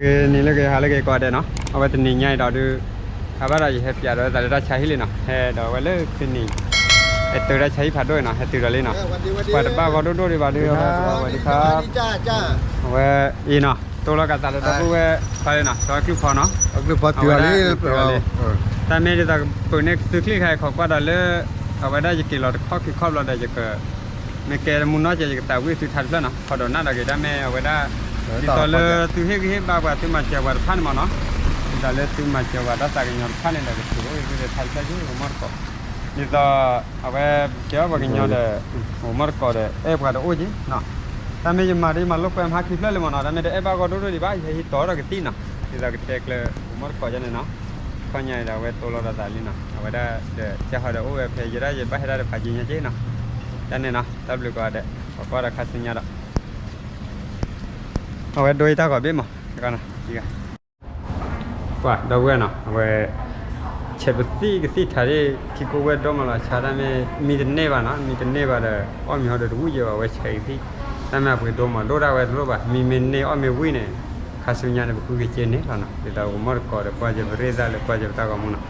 ဂ့ၤနံၤလၢဂ့ၤ ဟါလၢဂ့ၤကိးဂၤဒဲးနီၤ, အဝဲတနံၤညါအံၤဒီးဒုး ဟးဘၣ်ဒီးယဟဲပၠးဒီးသးလၢတၢ်ဆါဟံၣ်လံနီၤ, ဟဲဒီးအဝဲလၢဖဲန့ၣ် ဟဲတုၤတၢ်ဆါဟံၣ်ဖးဒိၣ်အံၤနီၤ, ဟဲတုၤဒီးလံနီၤ, ပှၤတဘၣ်ဂီၤဒိၣ်ဒိၣ်ဒံးဘၣ်ဒုး ဝဲဒခါ အဝဲအံၤနီၤ တိလီၤကးသးလၢဒီပုၢ်ဝဲၢ်ဖးလံနီၤ, စီၤကျုၢ်ဖီနီၤ, အဝဲ တၢ်မ့ၢ်ဒ်သိး ပူၤန့ၣ်သုချံၣ်ခါအံၤ ခိးကွၢ်ဒီးလၢ အဝဲဒၣ်ယက့ၤလီၤတခီခံခီဘျီဒီးယက မ့ၢ်ကဲမုၢ်နီၢ်ကဲ ယကသးဝံၣ်သုထါတဖျၢၣ်နီၤ, ဖီဒီးနၢ်ဒီးက့ၤတၢ်မ့ၢ်အဝဲဒၣ် ဒ်သိးလၢသုဟ့ၣ်ဂံၢ်ဟ့ၣ်ဘါပှၤသုမၤစၢၤပှၤတဖၣ်န့ၣ်မ့ၢ်နီၤ, ဒ်သိးလၢသုမၤစၢၤပှၤတၢ်သးကညီၤတဖၣ်န့ၣ်ဒီး ကထုးအိၣ်သုဒီးထါတဖျၢၣ်က့ ဂီၤမီၢ်တကိး, ဒ်သိး အဝဲကဲအီၣ်ပှၤကညီဒီး ဂီၤမီၢ်တကိးဒီး အဲၣ်ပှၤတအိၣ်က့နီၤ, တၢ်မ့ၢ်ယမၤဒီးယမၤလိာ်ကွဲမဟါခံဖျၢၣ်လံမ့ၢ်နီၤ, တၢ်မ့ၢ်တအဲၣ်ဘၣ်ဂီၤဒိၣ်ဒိၣ်ဒံးဘၣ် ယဟဲဟံးတီၤဒီးကသံၣ်နီၤ, ဒ်သိးကတဲကျၢၤ ဂီၤမီၢ်တကိးယါန့ၣ်နီၤ, ခီညါအံၤဒီးအဝဲတိလီၤဒီးသးလံနီၤ, အဝဲဒၣ်ဒီးကဲဟီဒီးအိၣ်ဝဲဖဲယဲဒၣ်ယဘၣ်ဟဲဒၣ်ဒီးဖးယံၤညါက့နီၤ, တၢ်န့ၣ်နီၤ တၢ်ဘျုးကိးဂၤဒဲး, ပှၤကွၢ်ဒီးခါဆူညါဒီး အဝဲဒိအံၤတၢ်ဂီၤဘ့ၣ်မး တကီနီၤ, ပှၤဒီပုၢ်ဝဲၢ်နီၤ အဝဲ ဆဲးပသံၣ်ကသံၣ်ထးဒ် ထံကိၢ်ဝဲၢ်ဒိၣ်မးလီၤ ဆါတၢ်မ့ၢ် မံတန့ၢ်ဘၣ်နီၤ, မံတန့ၢ်ဘၣ်ဒီး အီၣ်မ့ၤဟီဒီးတဝံၣ်ယဲဘၣ် အဝဲဆဲးကသံၣ်, တၢ်မ့ၢ်အပှ့ၤဒိမး ဒိၣ်ဒၣ်ဝဲတလိၣ်ဘၣ်, မံမ့ၢ်န့ၢ်အီၣ်မ့ၢ်ဝံၣ်န့ၣ် ခါဆူညါန့ၣ် ပဃုကစ့န့ၣ်လီၤနီၤ, ဒ်သိးဂီၤမီၢ်တကိးဒီး ကွၢ်ယပရ့ၣ်သၣ်လၢကွၢ်ယပတၢ်ဂီၤမူနီၤ,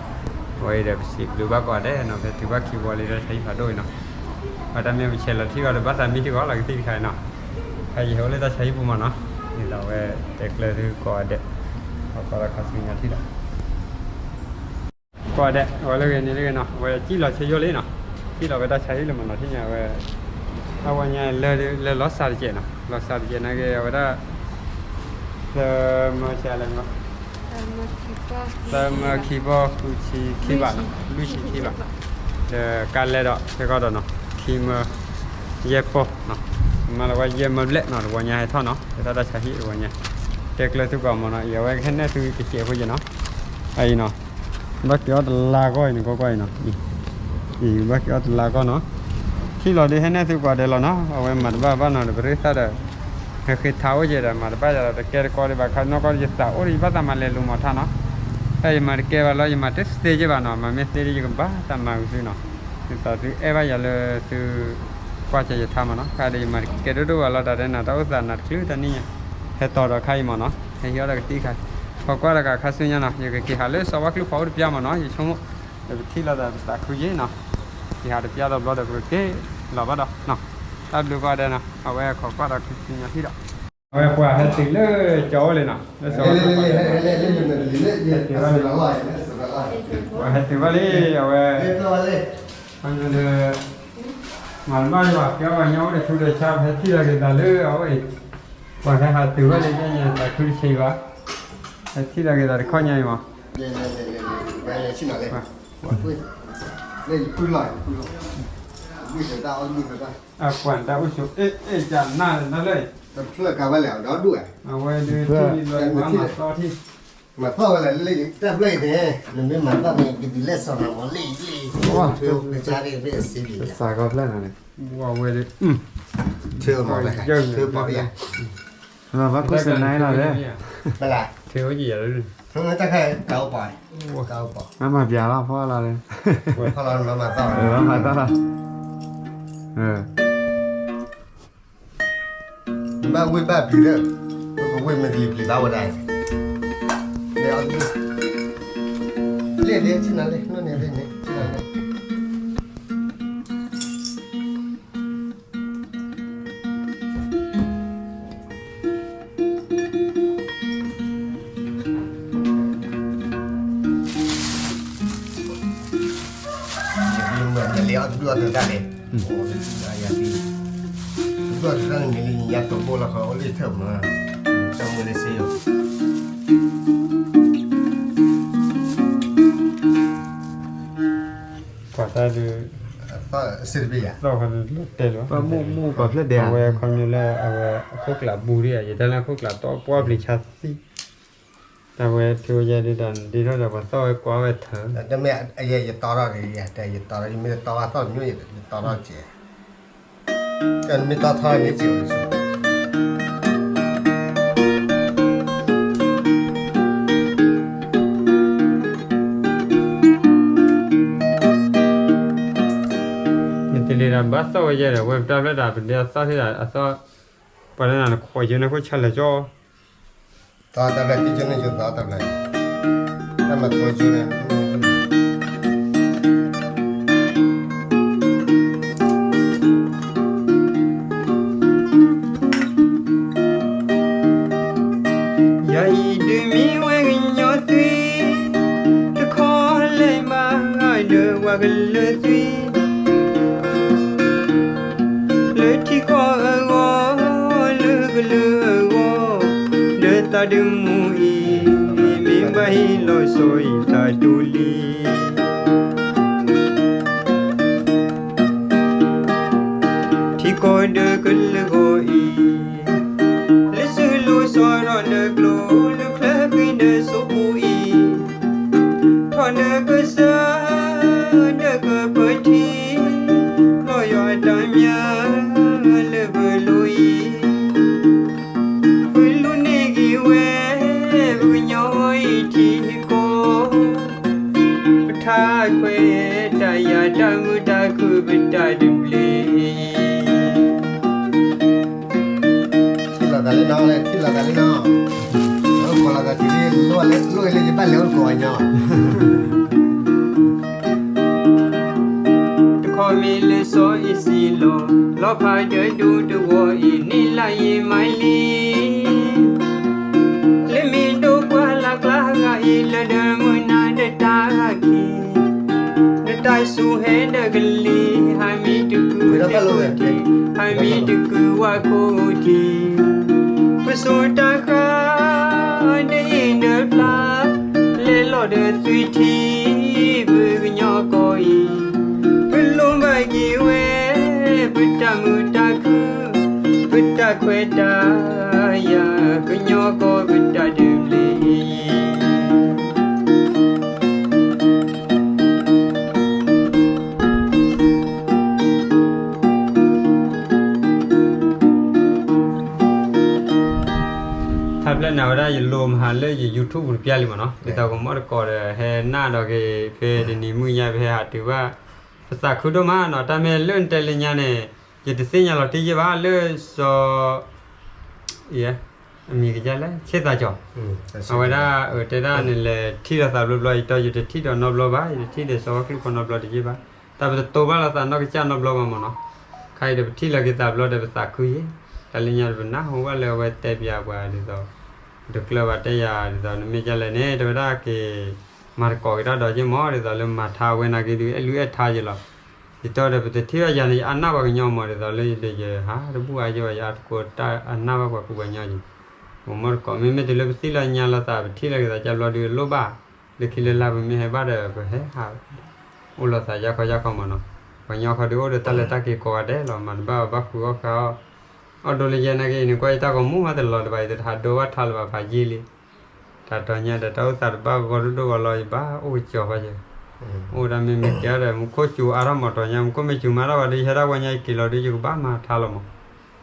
အဝဲအံၤဒီးပစံးဘျုးဘၣ်ကိးဂၤဒဲးနီၤ, ဖဲတုၤဘၣ်ခံဘီလံတၢ်ဆါဟံၣ်ဖးဒိၣ်အံၤနီၤ, ဘၣ်တၢ်မ့ၢ်ပဆဲးလီၤထံၣ်ဂီၤဒီး ဘၣ်သးမံထံဂီၤလီၤကသံၣ်တခါအံၤနီၤ, ဖဲယဟဲအိၣ်လၢတၢ်ဆါဟံၣ်ပူၤမးနီၤ, ဒ်သိးအဝဲတဲကျၢၤသုကိးဂၤဒဲး, ပှၤကွၢ်ဒီးခါဆူညါထံၣ်ဒီး ကိးဂၤဒဲး အဝဲလၢဂ့ၤန့ၣ်လၢဂ့ၤနီၤ, အဝဲစံၣ်လီၤဆၢယိၣ်လံနီၤ, စံၣ်လီၤဝဲတၢ်ဆါဟံၣ်လံမးနီၤ, ထံၣ်ညါဝဲ အဝဲညါလၢလီၤစှၤတကဲးနီၤ, လီၤစှၤတကဲးနာ်က့ အဝဲဒၣ် သၢမၢဆံးလဲၣ်, သၢမၢခံဘီ ဃုဆံခံဘးနီၤ, လွံၢ်ဆံခံဘး, ဒီးကါလဲၢ်ဒီး ခဲကီၢ်ဒီးနီၤ ခံမၢ ယဲၢ်ပီၢ်နီၤ, မၤလီၤဝဲယဲၢ်မၢဘျဲၣ်နီၤ, တဝီညါဟဲထီၣ်နီၤ, ဟဲထီၣ်တၢ်ဆါဟံၣ်တဝီညါ, တဲကျၢၤသုကိးမးနီၤ, အံၤအဝဲကဟဲနဲၣ်သုကစဲးဖိယဲနီၤ, အံၤနီၤ ဘၣ်က့ၤအီၣ်တလါကီၢ်အံၤန့ၣ် ကွၢ်ကွၢ်အံၤနီၤ, အံၤဘၣ်က့ၤအီၣ်တလါကီၢ်နီၤ, ထံၣ်လီၤဒုးဟဲနဲၣ်သုကိးဂၤဒဲးလီၤနီၤ, အဝဲမၤတဘၣ်ဘၣ်နီၤ ဒီးပရ့ၣ်သၣ်ဒီး ဟဲဃ့ထါအိၣ်ကဲဒီး မၤတဘၣ်ယၤဒီး တကဲတကီဒံးဘၣ် ခါနီၢ်ကီၢ်ယသးအိၣ်ဒီး ယဘၣ်သးမၤလဲၤလိၤမၤထါနီၤ, တၢ်ယမၤတကဲဘၣ်လီၤ ယမၤတသ့က့ဘၣ်နီၤ, မၤမ့ၢ်သ့ဒီးယကဘၣ်သးမၤဂ့ၤသုနီၤ, ဒ်သိးသုအဲၣ်ဘၣ်ယၤလၢသု ကွၢ်စၢၤယထါမးနီၤ, ခါဒီးယမၤတကဲဒိၣ်ဒိၣ်ဘၣ်လီၤ တၢ်တဲနၤ တၢ်အိၣ်သးနၤတချုးတၢ်နံၣ်ညါ, ဟဲတီၤဒီးခါအံၤမးနီၤ, ဟဲဟံးအီၣ်ဒီးကသံၣ်ခါ, ပှၤကွၢ်တဂၤခါဆူညါနီၤ, ယကက့ၤဟးလၢစီၤဘၣ်ကျုၢ်ဖီအိၣ်တပျၢ်မးနီၤ, ယဆိကမိၣ် ဒီးပထံၣ်လိာ်သးပသးခုယ့ၣ်နီၤ, က့ၤဟးတပျၢ်ဒီးဘျီဒီးပကက့ၤလီၤဘၣ်ဒီးနီၤ, တၢ်ဘျုးကိးဂၤဒဲးနီၤ, အဝဲခိးကွၢ်ဒီးခါဆူညါဟံၣ်ဒီး အဝဲပှၤဟဲတုၤလၢကၠီအိၣ်လံနီၤ, လၢစီၤဘၣ်ကျုၢ်ဖီ ပှၤဟဲတုၤဘၣ်လံ အဝဲ ဒီး မၤတဘၣ်လၢၤဘၣ် ကဲပှၤကညီအိၣ်ဒီးဆူဒီးဆါ ဟဲထံၣ်လိာ်က့ၤသးလၢအအိၣ်အံၤ, ပှၤဟဲဟးတုၤဘၣ်လံ တၢ်ညါသးခုတဆံးဘၣ်, ဟဲထံၣ်လိာ်က့ၤသးတခီညါအံၤမး, အကွၢ်တၢ်အိၣ်ဆိး အဲၣ်အဲၣ်ကနၣ်လၢ တဖျၢၣ်ကါဝဲလဲၣ် ဒီဒူၣ်ဝဲ, အဝဲဒုးထံၣ်လီၤမၤသီထံၣ် မၤသီၣ်ဝဲလဲၣ် လၢတၢ်ဖျၢၣ်အံၤန့ၣ် နမ့ၢ်မၤသီၣ်န့ၣ် ကဒုးလဲၢ်စီၤနၤမီၤလံလံ, ကစၢ်ကီဖျၢၣ်နၤန့ၣ်, ဝဲဒုး ထုးမီၤ ထုးပီၤယၤ, ထုးပီၤယၤ, ဘၣ်ခိၣ်စနါလီၤလဲၣ်, ဘၣ်လၢ ထုးဝဲယၤလီၤ, ထုးဝဲတၢ်ခဲကါအိၣ်ပီၤ, ကါအိၣ်ပီၤ, မၤမၤပျးလီၤ ဖီလီၤလၢ, ဖီလီၤမၤမၤသီၣ်, မၤသီၣ်လီၤ, ဘၣ်ဝ့ၢ်ဘၣ်ပျံၤလၢ, ပကဝ့ၢ်မ့ၢ်ကလံၤပျံၤဘၣ်ဝဲဒၣ်, လဲၤအီၤ, လဲၤလဲၤ ဆ့ၣ်နီၤလဲၤ နီၢ်န့ၣ်လဲၤန့ၣ် ဆ့ၣ်နီၤလဲၤ မ့ၢ်လဲၤအီၤတဘျုးအီၤတဂၤန့ၣ်, တဘျုးအီၤတဂၤန့ၣ် မ့ၢ်လၢညါတိာ်ဘိလီၤဃီ အိၣ်လၢထၢၣ်မး, တၢ်မ့ၢ်လၢစ့ယိၤ ပှၤတၢ်ဒုး, သီၣ်ဃီလၢတဲလီၤ, ပှၤမိၢ်မိၢ်ပှၤဖျၢၣ်ဒဲး, အဝဲခီမ့ၢ်လၢအဝဲအခိၣ်ကျးဘူးဒံးဧါ, ယတၢ်လၢအခိၣ်ကျးတီပှီၢ်ပျံၤဆါသံ, တၢ်ဝဲထုးယဲဒ်ဒီး ဒ်ထီၣ်ဒီးပှၤသီၣ်ဝဲကွၢ်ဝဲထၢၣ်, တမ့ၢ်ယတီထီၣ်ဒ်ယၤ, ယတီထီၣ် ယမ့ၢ်တတီဘၣ်သီၣ်တမျိုး ယတီထီၣ်ကဲ, တမ့ၢ်တီထီၣ်န့ၣ်ကဲ မ့ၢ်တလံၤဒီးဘၣ်သီၣ်ဝဲယဲဒီး ဝဲပတၢ်ဖျၢၣ်ဒီး ပဒဲအသီၣ်ထံၣ်ဒီးအသီၣ်, ပှၤလၢနၤနခိးယဲန့ၣ်ခိၣ်ဆါလဲၤကၠီ သီတၢ်ဘျၢ ထံကၠိန့ၣ်ကၠိသီတၢ်ဘျၢ, တၢ်မၤသီကၠိန့ၣ် ယၤအံၤဒုးမ့ၢ်ဝဲကညီသွံၣ်, တခီလၢဘၣ်ဂၤဒီးဝဲကလုာ်သွံၣ် လၢထံကီၢ်အဂီၢ်, လၢကလုာ်အဂီၢ်, ဒီးသးဒုးမူအံၤ, မ့ၢ်ဘၣ်ဟ့ၣ်လီၤစီၤအံၤတၢ်တိၢ်လံ. ထံကီၢ်ဒီးကလုာ်ဂီၢ်အံၤ, လၢစုလိၤစီၤဒီးလၢကျိၤ, လၢချၢဃံဒီးစိပူၤအံၤ, ထီၣ်ဒီးကစၢ်, ဒီးကပၢၤထံ, လီၤယွၤအတၢ်မၠၣ်လၢပလိၤအံၤ, ပလူန့ၢ်ဂ့ၤဝဲ, ပကညီအံၤထံကီၢ်, ပထးခွဲးတၢ်ယာ်တၢ်မုာ်တၢ်ခုၣ်ပတၢ်တဘျ့ ထံၣ်လိာ်သးလံနီၤ, ထံၣ်လိာ်သးလံနီၤ, အကိးလိာ်သးထံၣ်လံ, လိၣ်လၢယဘၣ်လဲၤအိၣ်ကိးအညီ, တခီမ့ၢ်လၢစီၤအ့စံလီၤ, လီၤဖးဒီးဒူတဝီအံၤန့ၣ်လၢယမၤလံ လၢမ့ၢ်ဒိၣ်ပှၢ်လၢ်ကျါဂၤအံၤ လၢဒီမုၢ်နၤဒီးတၢ်ဂၤခံ, ဒီးတၢ်စူၤဟဲဒီးကလံၤ, ဟးမံတကုၤတကုၤထံ, ဟးမံတကုၤဝါခိၣ်ထံ, ပစိာ်တၢ်ဃၢ်ဒီးအ့ၣ်ဒီးဖျါ, လဲၤလီၤဒီးသွံၣ်ထံ, ပကညီကီၢ်အံၤ, ပလိၣ်ဘၣ်က့ၤဝဲ, ပတၢ်မုာ်တၢ်ခုၣ်, ပတၢ်ခွဲးတၢ်ယာ်, ကညီကီၢ်ပတၢ်ဒုးဘျ့ ထါဖျၢၣ်န့ၣ် အဝဲဒၣ်ယလိၤမဟါလၢယ YouTube ပူၤတပျၢ်လံမ့ၢ်နီၤ, ဒ်သိးကမီၣ်တကိးဒီး ဟဲနၢ်ဒီးက့ၤ ဖဲတနံၤမုၢ်ညါ ပဟဲဟးတုၤဘၣ်, ပသးခုဒိၣ်မးနီၤ, တၢ်မ့ၢ်လၢနတဲလၢညါန့ၣ်, ယတသ့ၣ်ညါလီၤတံၢ်ယဲၢ်ဘၣ်လၢစီၤ အမံၤကယဲၢ်လဲၣ် ဆ့သးကၠီၤ, အဝဲဒၣ်အတဲဒၣ်န့ၣ်လဲၤထံၣ်လိာ်သးဘျီဘျီ, ယတီ ယတထံၣ်ဒီးနီတဘျီဘၣ်, ယတထံၣ်ဒီးစီၤဝါကျုၣ်ဖိနီတဘျီတယဲၢ်ဘၣ်, တၢ်ပတတိဘၣ်လိာ်သးနီၢ်ကစၢ်နီတဘျီဘၣ်မ့ၢ်နီၤ, ခဲအံၤဒီးပထံၣ်လိာ်က့ၤသးဘျီဒီးပသးခုယဲၢ်, တၢ်လၢညါဒီးပနၢ်ဟူဘၣ်လၢအဝဲတဲပၠးပှၤဒ်သိး, ပတကျၢၢ်ဘၣ်တဲယၤဒ်သိး နမ့ၢ်ကလဲၣ်န့ၣ် တဲဝဲဒၣ်က့ၤ, မၤတကိးက့ၤတၢ်ဒီးက့ၤမ့ၢ် ဒ်သိးလၢမၤထါဝဲနာ်က့ၤဒုး အဲၣ်လူၢ်အဲၣ်ထါယဲၢ်လီၤ, ယတီဒီးပတထံၣ်ဘၣ်ယၤန့ၣ် ယအါနၢ်ပှၤကညီမ့ၢ် ဒ်သိးလၢယဒုးယဟးတဘူၣ်အါယဲၢ်ဘၣ် ယအါတကိးတၢ်အနၢ်ဘၣ်ပှၤကူပှၤကညီယဲၢ်, ပမီၣ်တကိး မ့မ့ၢ်တုၤလၢပသံၣ်လီၤညါလိာ်သး ပထံၣ်လိာ်က့ၤသးကၢ်ဘျီဒုးလိၣ်ဘၣ်, လၢခံလၢလၢပမ့ၢ်ဟဲဘၣ်ဒီး ပဟဲဟး အိၣ်လိာ်သးယါခီယါခီမ့ၢ်နီၤ, ပှၤကညီခီဒုးအိၣ်ဒီးတၢ်လဲၤတၢ်က့ၤကိးဂၤဒဲးလီၤ, မၤတဘၣ်ဘၣ်ဃုအီၣ်ဃါအီၣ်, အီၣ်ဒိလၢယဲနာ်က့ၤအံၤန့ၣ် ကွၢ်ယတၢ်ဂီၤမူမးတလီၤတဘၣ် ယတဟးဒိဘၣ်ထါလၢၤဘၣ်ဖးယံာ်လံ, တၢ်တီညါဒီးတၢ်အိၣ်သးတဘၣ်ဂီၢ်ဒိၣ်ဒိၣ်ဂီၢ်လီၤ ယဘၣ်အိၣ်ကစီၤဘၣ်ယဲၢ်, အိၣ်ဒၣ်မ့မ့ၢ်ကဲဒီး မူခိၣ်စူၤအါထီၣ်မးတီညါ မူခိၣ်မ့ၢ်စူၤမးထီၣ်ဘၣ်ဒီး ယဟဲဒၣ်ဝဲညါယက့ၤလီၤဒီး ယကဘၣ်မၤထါလီၤမး,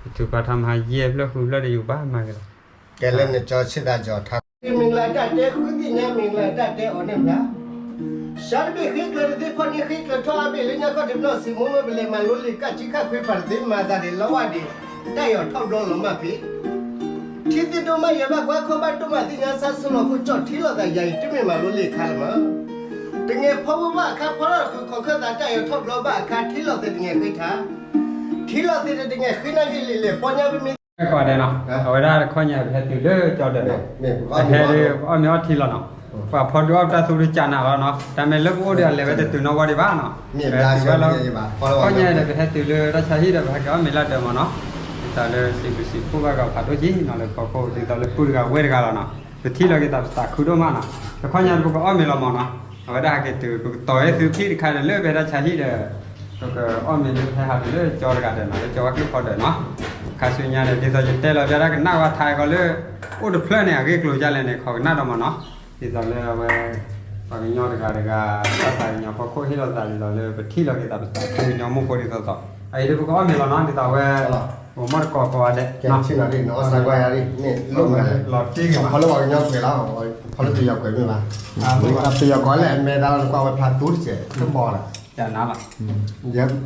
ယထုးဖးထါမဟါယဲၢ်ဖျၢၣ်ဃုဖျၢၣ်ဒီး ယကဘၣ်မၤက့ၤလီၤ, ကဲလၢနကၠီဆ့သးကၠီၤထါ မ့ၢ်မ့ၢ်လၢတၢ်တဲဃုသ့ၣ်ညါ မ့ၢ်မ့ၢ်လၢတၢ်တဲအီၤန့ၣ်ဘၣ်, စးတဘ့ၣ်ဃ့ကျၢၤတသ့ ဖီၣ်န့ၢ်ဃ့ကျၢၤထီၣ်အါဘ့ၣ်လၢညါခီၣ်ထံးပနီၣ်စံးမူ မ့ၢ်ပလဲၤမၤလိလံာ်ကၢ်ထံခၣ်ခွ့ဖးတသ့မၤသးဒ်လီၤဝဲဒၣ်, တၢ်အံၤထီၣ်ဘျီလီၤမၢ်ဖံး, ထံသ့ၣ်ဒိၣ်မးယဲၢ်ဘၣ်ကွၢ်ခီၣ်ဘၣ်ဒိၣ်မးသ့ၣ်ညါဆါဆိလီၤခိၣ်ကၠီၣ်ထံလီၤသးယၤအံၤ တမ့ၢ်မၤလိလံာ်အခါလၢၤမး, တငဲၤဖီဝဲဘၣ်အခါဖီထီၣ်ဃုာ်ခီၣ်ခၢၣ်သး တၢ်အံၤထီၣ်ဘျီဘၣ်အခါ ထံလီၤသ့ၣ်တငဲၤဃ့ထါ ထံလီၤသ့ၣ်တတငဲၤဃ့နၢ်ဂ့ၢ်လံာ်လဲၣ် ပီညါပမ့ၢ် ကီးဒဲးနီၤ, အဝဲဒၣ်တခီညါပဟဲတုၤလၢကၠီဒဲးနီၤ, ပဟဲဒီးပအီၣ်မ့ၤအီထံလီၤနီၤ, ပှၤဖီဒုးအီၣ်ပတၢ်သူဒုးကၢ်နၤလီၤနီၤ, တၢ်မ့ၢ်လၢပအိၣ်ဒီးအလဲၤဝဲတတုၤနီၣ်ဝီဒံးဘၣ်နီၤ, ခီညါဒီးပဟဲတုၤလၢတၢ်ဆါဟံၣ်ဒီး ပဟဲက့ၤအီၣ်မ့ၤလၢတၢ်မ့ၢ်နီၤ, ဒ်သိးလၢစံးဘျုးစံးဖှိၣ်ဘၣ်ကီးဖးဒိၣ်က့ၤနီၤ လၢဖီခိၣ် ဒ်သိးလၢပုၢ်တဂၤဝဲၢ်တဂၤလီၤနီၤ, ပထံၣ်လီၤက့ၤသးပသးခုဒိၣ်မးနီၤ, တခီညါပကအီၣ်မ့ၤလီၤမ့ၢ်နီၤ, အဝဲဒၣ်ဟဲက့ၤတုၤ ပကတီၤဝဲသုခံတခါဒီး လၢပဟဲတၢ်ဆါဟံၣ်ဒီး ပကအီၣ်မ့ၤလၢပဟဲဟးတုၤလၢကၠီတဂၤဒီးနီၤ လၢကၠီဝဲကျုၣ်ခီဒီးနီၤ, ခါဆူညါန့ၣ် ဒ်သိးယတဲလီၤပျၢ်ဒၣ်ကနၣ်ဝဲထါအံၤကီးလၢ အိၣ်တဖျၢၣ်န့ၣ် အဂ့ၢ်ကျိၤဒ်လဲၣ်န့ၣ် ခိးကနၣ်ဒီးမ့ၢ်နီၤ, ဒ်သိးလၢအဝဲ ပှၤကညီတဂၤတဂၤ တၢ်သးကညီၤဖီခိၣ်ဟ့ၣ်လီၤသးဒ်သိးလၢပထံၣ်လီၤက့ၤသးပသးခုကညီမိၢ်ဖိဒ်သိးသိး, အအံၤဒ်ပကအီၣ်မ့ၤလီၤနီၤ ဒ်သိးအဝဲ ပမီၢ်တကိးကိးဂၤဒဲး လီၤတ့ၢ်က့ၤဘၣ် ဖီလၢပှၤကညီကွဲးလီၤ, ဖီလၢပယီၤကွဲးမ့ၢ်ဘၣ်, ပယီၤကိးလဲၣ် အမဲာ်သးလီၤနကွၢ်ဝဲဖျါသူတစဲး တဘီလီၤ,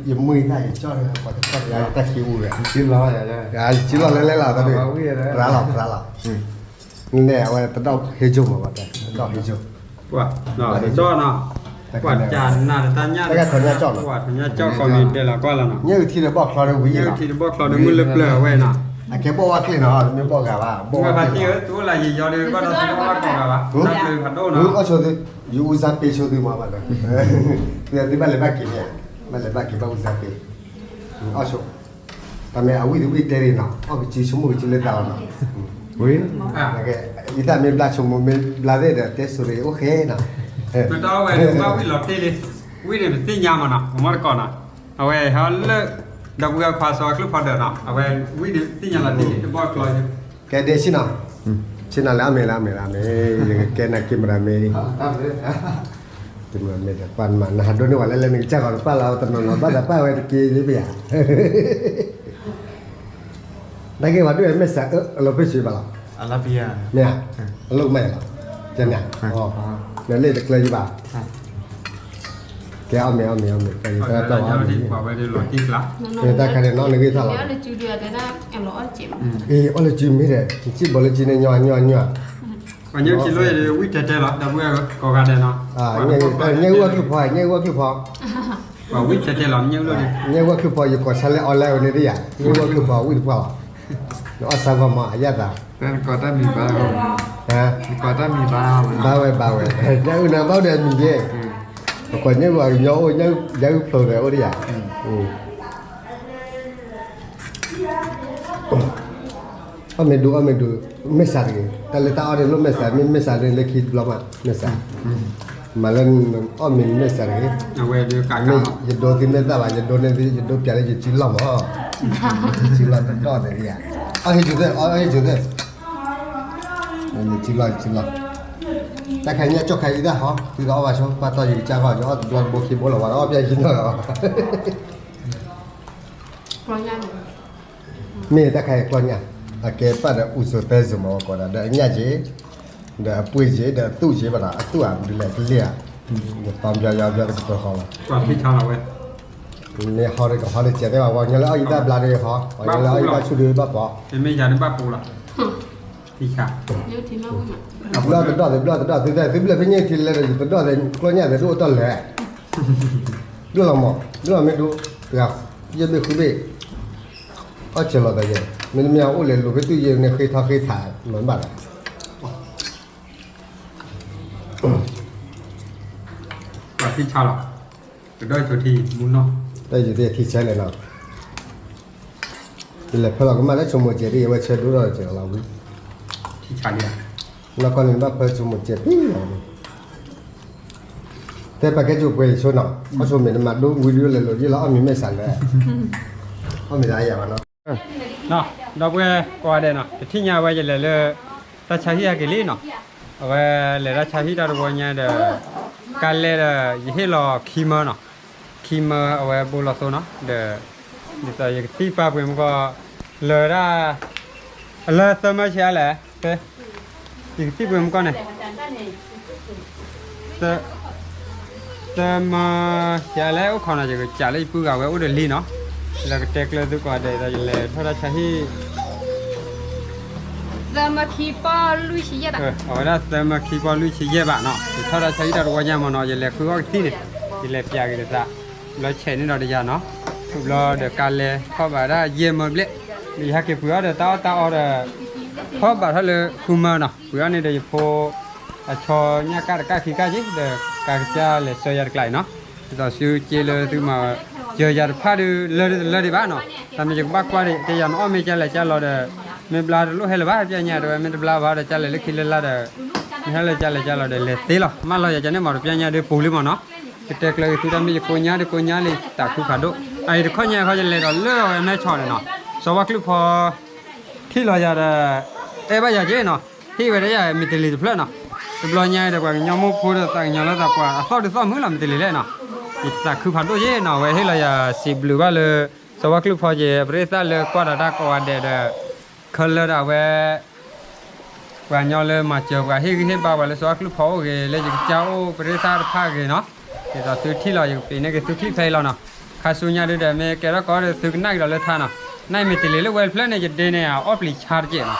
ယမုၢ်ယသၣ်ယကၠီၣ်လၢပှၤတခီၣ်တဂၤတၢ်ခံအူဝဲ, ယကၠီလီၤလဲၤလဲၤလီၤ, ရၤလီၤရၤလီၤ, န့ၣ်အဝဲတဒီၣ်ဟ့ကၠိမးဘၣ်တဲ တဒီၣ်ဟ့ကၠိ, ပှၤတဒီၣ်နီၤ, ပှၤကနၣ်တၢ်ညၣ်, ပှၤထီၣ်ညၣ်ကၠီၣ်ကီးမံၤဒဲးလီၤကွၢ်လီၤနီၤ, ညၣ်အုၣ်ထံဒီးဘီၣ်ချီဒီးဝံၤ, ညၣ်အုၣ်ထံဒီးဘီၣ်ချီဒီးမုၢ်လၢပျၢၤအဝဲနီၤ, အကဲဘီၣ်ဝါချ့နီၤ, မ့ၢ်ဘီၣ်ဂၤဘၣ်, ဘီၣ်ဝါချ့, သူအိၣ်လၢယံာ်ယီဒီး ဘၣ်ဒီးသူဘီၣ်ဝါကီးဂၤဘၣ်, တၢ်ပျၢၤဖးဒိၣ်နီၤ, အီၣ်ဆိသု, ယအူစၢ်ပ့ဆိသုမးဘၣ်တဲ, သုဘၣ်လဲၤဘၣ်က့ၤန့ၣ်, ဘၣ်လဲၤဘၣ်က့ၤဘၣ်အူစၢ်ပ့, အီၣ်ဆိ တၢ်မ့ၢ်အဝံၣ်တဝံၣ်တဲရံနီၤ, အီၣ်ကစုဆိကမိၣ်ကစုလၢသးလီၤနီၤ, ဝံၤ, ယတၢ်မ့ၢ်ဘျါဆိကမိၣ်မ့ၢ်ဘျါသ့ၣ်ဒီး တဲဆိရ့အိၣ်ဃဲနီၤ, မ့ၢ်တဝဲဘၣ်ဝံၣ်လီၤတ့ၢ်လံ, ဝံၣ်န့ၣ်ပသ့ၣ်ညါမးနီၤ, ပမီၢ်တကိးနီၤ, အဝဲဟဲလၢ ဒီပုၢ်ဝဲၢ်ခွါစီၤဝါကျုၢ်ဖီဒၢးနီၤ, အဝဲဝံၣ်န့ၣ်ပသ့ၣ်ညါလီၤတ့ၢ်လံ တဘီၣ်ကျီ, ကဲဒဲဆ့နီၤ, ဆ့နီၤလၢအမဲာ်လၢအမဲာ်လၢအမဲာ်, ယကကဲနၤက့ၤမရၤမ့ၢ် တမ့ၢ်ဒီးပှၤမး နဟးဒိးန့ၢ်ဝဲလၢလၢနကစၢ်ဂီၤတပာ်လီၤ တနီၤနီၤဘၣ်ဒီးပာ်ဝဲတက့ၢ်ယဘၣ်ယၤ, တၢ်က့ၤဝဲဒၣ်မဲာ်ဆှးအလီၤပ့ၢ်ဆှံဘၣ်လီၤ, မ့ၢ်ဧါ, အလိၣ်ကမၣ်လီၤ, ကဲန့ၣ်, နလ့ၣ်တကျၢၤယဘၣ်, ကဲအီၣ်မ့ၤအီၣ်မ့ၤအီၣ်မ့ၤ, တၢ်ခါန့ၣ်နီၤနဂ့ၢ်ထီၣ်လီၤ, အ့ အီၣ်လၢစုမ့ၢ်ဒီး စံၣ်ဘီလၢစုန့ၣ်ညီညီညီ ပှၤညၣ်ထံလီၤယၤဒီးဝံၣ်တဲတဲလီၤ ဒီပုၢ်ဝဲၢ်ကိးဂၤဒဲးနီၤ, ညၣ်အုၣ်ဝဲၢ်ချုးဖီ ညၣ်အုၣ်ဝဲၢ်ချုးဖီ, ပှၤဝံၣ်တဲတဲလီၤ ညၣ်အုၣ်လီၤ, ညၣ်အုၣ်ဝဲၢ်ချုးဖီ ယကိးဆါလဲၣ်အီလဲၣ်ဝဲန့ၣ်ဒ်ယၤ ညၣ်အုၣ်ဝဲၢ်ချုးဖီဝံၣ်တပှၢ်လီၤ, နအီၣ်ဆါဂီၢ်မးအယၣ်သး, ကိးတၢ်မံၤဘါ, ဘါဝဲဘါဝဲ, ညၣ်အုၣ်နၤဘၣ်ဒီးမံၤယဲ, ပကိးညၣ်အုၣ်အကညီအိၣ် ညၣ်အုၣ်ဖျိးဒီးအိၣ်ဒ်ယၤ အီၣ်မ့ၤဒူ အီၣ်မ့ၤဒူ မဲာ်ဆှးတဂ့ၤ, တၢ်လၢတၢ်အီၣ်န့ၣ်လိၣ်မဲာ်ဆှး, မ့ၢ်မဲာ်ဆှးန့ၣ်လၢခံတဘျီမး မဲာ်ဆှး, မၤလၢ အီၣ်မ့ၤမဲာ်ဆှးတဂ့ၤ, ယဒိသုမ့ၢ်သၣ်ဘၣ် ယဒိန့ၣ် ယဒိပျးလၢယစုလီၢ်မး, ယစုလီၢ်တဒီၣ်သ့ၣ်ဧါ, အီၣ်ဟ့ၣ်ကၠိသ့ၣ် အီၣ်ဟ့ၣ်ကၠိသ့ၣ်, ယစုလီၢ် ယစုလီၢ်, တၢ်ခါညၣ်ကၠီၣ်ခါအံၤတၢ်ဟီ သုကအီၣ်ဘၣ်ဆိ ပာ်တီၢ်ယကစၢ်ဃီ ယအီၣ်တဘျီတဘိခံဘိလီၤ ဝဲဒီးအီၣ်ပျဲယစုလီၢ်လီၤ မ့ၢ်တၢ်ခါအံၤကျီၢ်ညၣ်, အကဲပာ်ဒီးအူစိၤသဲစိၤမ့ၢ်ဝဲကိးဒၣ် ဒီးအညၣ်က့ၤ, ဒီးအပှ့ၤက့ၤ ဒီးအသူၣ်က့ၤဘၣ်ဒီး အသူၣ်အဒုးလဲၣ်ကလ့ၢ်ဧါ, ယသီပျီယအီပျီတကပၤဃီလီၤ, မ့ၢ်ဟီဒီးကဟီဒီးစဲးသ့ၣ်ဘၣ် ပှၤကညီလၢအီၣ်ယံၤဘၣ်ဘျါဒီးဟီ, ပှၤကညီလၢအီၣ်ယံၤဘၣ်ဆူၣ်ဒီးဘၣ်ပိာ်, မ့ၢ်ယၤဒီးဘၣ်ပိာ်လီၤ, ဘျီတဒီၣ်သ့ၣ် ဘျီတဒီၣ် သုတၢ်သုဘျၢၣ်ဖဲညၣ်ထံလဲၣ်ဒီး ယတဒီၣ်သ့ၣ် ကျီၢ်ညၣ်သ့ၣ်ဒိၣ်အတီၢ်လဲၣ် ဘျၢၣ်လီၤမး ဘျၢၣ်လီၤမ့ၢ်ဒိ တဂၤ ယဲၢ်ဘ့ၣ်ဃုဘ့ၣ် အီၣ်စၢၤလီၤသးယဲၢ် မ့တမ့ၢ်အအိၣ်လဲၤလိၤဖဲတူၢ်ယဲၢ်န့ၣ် ဃ့ထီၣ်ဃ့ထးမၤဘၣ်ဒီး ပှၤထံဆါလီၤ ကဒီးဆိထံမူနီၢ် တၢ်ယိၤသ့ၣ်ထံဆါလဲၣ်နီၤ ယလဲၤဖဲလီၤကမၣ်လၢဆိမိၣ်စဲးဒ်အဝဲဆၢဒိၣ်ထီၣ်စဲးလီၤဝံၤ ထံဆါလံဧါ လီၢ်ကီၢ်န့ၣ်ဘၣ်ဖၢဆိမိၣ်စဲးပံလီၤ တဲပာ်ကဲဆိပှဲၤယဆိနီၤ ခီဆိမ့ၢ်နမၤဒိဝံၤဒုးလဲၤလိာ်ယ့ၢ်လီၤအီၣ်မ့ၤမဲာ်ဆှးလဲၣ် အီၣ်မ့ၤတၢ်ယၤဘၣ်နီၤ ဒီပုၢ်ဝဲၢ်ကိးဂၤဒဲးနီၤ တထံၣ်ညါဝဲယလဲၤလၢ တၢ်ဆါဟံၣ်အက့ၤလံနီၤ အဝဲလဲၤတၢ်ဆါဟံၣ်တၢ်တဝီညါဒီး ကါလဲၣ်ဒီး ယဟ့ၣ်လီၤခံမၢနီၤ ခံမၢအဝဲဘိလီၤသိနီၤ ဒီး ဒ်သိးယကသံၣ်ပာ်ပှ့ၤမကီၢ် လၢဒၣ် အလၢသၢမၢဆံးအါလဲၣ် ယကသံၣ်ပှ့ၤမကီၢ်န့ၣ် သၢမၢဆံးအါလဲၣ် အိၣ်ခိးနီၤ ယကစးလၢယပုၢ်ဂၤဝဲအိၣ်ဒီးလံနီၤ လၢကတဲကျၢၤသုကိးဂၤဒဲးဒီး ယလဲၤထီၣ်တၢ်ဆါဟံၣ် သၢမၢခံပီၢ်လွံၢ်ဆံယဲၢ်ဘး အဝဲဒၣ်သၢမၢခံပီၢ်လွံၢ်ဆံယဲၢ်ဘးနီၤ ယထီၣ်တၢ်ဆါဟံၣ်တၢ်တဝီညါမးနီၤ ယလဲၤဃုအီၣ်ကသံၣ်န့ၣ် ယလဲၤပျးက့ၤတသး ဘျီဆဲးန့ၢ်ဒီးတယၤနီၤ ဃုဘျီဒီးကါလဲၤထီၣ်ဘးဒၣ်ယဲၢ်မၢဘျဲၣ် ဒီးယဟဲက့ၤပှ့ၤအီၣ်ဒီးတၢ်အီၣ်တၢ်အီဒီး ထီၣ်ဘးထီၣ်လၢဃုမၢနီၤ ပှ့ၤအီၣ်န့ၣ်ဒီးယဖိ အဆီညၣ်ကၣ်တကၣ်ခံကၣ်က့ၤ ဒီးကါကစၢ်လဲၤဆှၢယၤတကျါအံၤနီၤ ဒ်သိးစုက့လၢသုမၤ ယၤယၤတဖၣ်ဒုးလၢဒ်တလၢဒံးဘၣ်နီၤ တၢ်မ့ၢ်ယကဘၣ်ကွၢ်ဒီး ကဲယၤနအီၣ်မ့ၢ်ကလဲၤကလီၤဒီး မ့ၢ်ဘျါတလိၣ်ဟဲလၢၤဘၣ် ပျဲညါတဝဲ မ့ၢ်တဘျါဘၣ်ဒီးကလဲၤလၢခံလၢလာ်ဒီး မ့ၢ်ဟဲလၢကလဲၤကလီၤဒီး လဲၤသ့လီၤ မၢလီၤယၤကန့ၣ်မးဒီးပျဲညါဒုးပူၤလံမးနီၤ ကတဲကျၢၤက့ၤသုတၢ်မ့ၢ်ယကိးညါဒုးကိးညါလံ သးခုဖးဒိၣ် အအံၤတခီညါခီယလဲၤဒီးလၢအဝဲမဲဆီးန့ၣ်နီၤ စီၤဝါကျုၢ်ဖီ ထံၣ်လီၤယၤဒီး အဲၣ်ဘၣ်ယၤက့နီၤ ဟ့ၣ်ဝဲဒၣ်ယၤမ့ၢ်တလ့ၤတဖျၢၣ်နီၤ တဘျီညါဒီးပှၤကညီမိၢ်ဖိဒီးသးကညီၤလၢသးပှၢ်အသီၣ်ဒုးသီၣ်မုၢ်လီၤမ့ၢ်တလ့ၤလဲၣ်နီၤ ယသးခုဖးဒိၣ်က့နီၤ အဝဲဟ့ၣ်လီၤယၤစံးဘျုးဘၣ်လၢ စီၤဝါကျုၢ်ဖီက့ၤ ပရ့သၣ်လၢကွၢ်ဒီးတၢ်ကိးဂၤဒဲးဒီး ခဲလၢာ်ဒၣ်ဝဲ ပှၤကညီလၢမၤစၢၤပှၤဟ့ၣ်ဂံၢ်ဟ့ၣ်ဘါပှၤလၢစီၤဝါကျုၢ်ဖီအိၣ်ဂ့ၤ လၢယကစၢ်အိၣ်ပရ့သၣ်တဖၣ်ဂ့ၤနီၤ ဒ်သိးသုထံၣ်လီၤ ယကပ့ၤန့ၢ်က့ၤသုထံၣ်ဖဲအံၤလီၤနီၤ ခါဆူညါဒုဒီး မ့ၢ်ကဲထီၣ်ကီးဒီးသုကနၣ်က့ၤဒီးလၢထါနီၤ နမ့ၢ်တလ့ၤလၢဝဲတဖျၢၣ်န့ၣ် ယဒ့န့ၣ် အအီၣ်ပျံၤဆါတကဲးနီၤ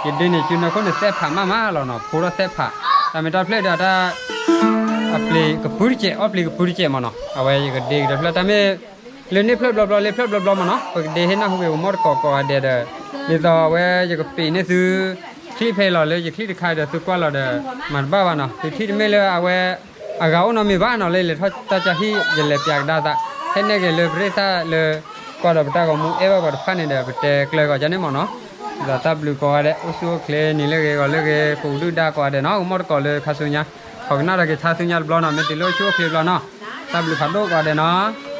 ယဒ့န့ၣ် စုနၢခိၣ်န့ၣ် သဲးဖးမးမးလီၤနီၤ, ဖိထီၣ်သဲးဖး, တၢ်မ့ၢ်တၢ်ဖျၢၣ်ဒီးတၢ် အပျ့ၤကပုၢ်တစဲး အီၣ်ပျ့ၤကပုၢ်တစဲးမးနီၤ, အဝဲယကဒ့ကဒီးဖျၢၣ် တၢ်မ့ၢ် လၢန့ၢ်ဖျၢၣ်ဘျီဘျီ လၢဖျၢၣ်ဘျီဘျီမးနီၤ, ပကဒ့ဟ့ၣ်နၢ်ဟူက့ၤပမီၢ်တကိးကိးဂၤဒဲးဒီး, ဒ်သိးအဝဲယကပ့ၤန့ၢ်သု ချံၣ်ဖဲလီၤလၢယချံၣ်တခါဒီးသုကွၢ်လီၤဒီး မၤတဘၣ်ဘၣ်နီၤ, သုထံၣ်တမ့ၢ်လၢအဝဲ အဂၤအိၣ်နီတမံၤဘၣ်နီၤ, လၢလဲၤထီၣ်တၢ်ကၢဟံၣ် ယလဲၤပျးကဒါသး, ဟဲနဲၣ်က့ၤလၢပရ့ၣ်သၣ်လၢ ကွၢ်ဒီးပတၢ်ဂီၤမူအဲၣ်ဘၣ်ပှၤတဖၣ်န့ၣ်ဒီး ပတဲကျၢၤကီးကန့ၣ်မးနီၤ, ဒီးတၢ်ဘျုးကိးဂၤဒဲး အိၣ်ဆူၣ်အိၣ်ချ့ နံၤလၢအဂ့ၤ ဂီၤလၢအဂ့ၤ ပူၤဒုၣ်ဒါကိးဂၤဒဲးနီၤ, ကမီၢ်တကိးလၢခါဆူညါ, ခိးကနၣ်ဒီးက့ၤဆါဆူညါတဘျီနီၤ, မ့ၢ်တုၤလၢအိၣ်ဆူၣ်အိၣ်ချ့ဘျီနီၤ, တၢ်ဘျုးဖးဒိၣ်ကိးဂၤဒဲးနီၤ.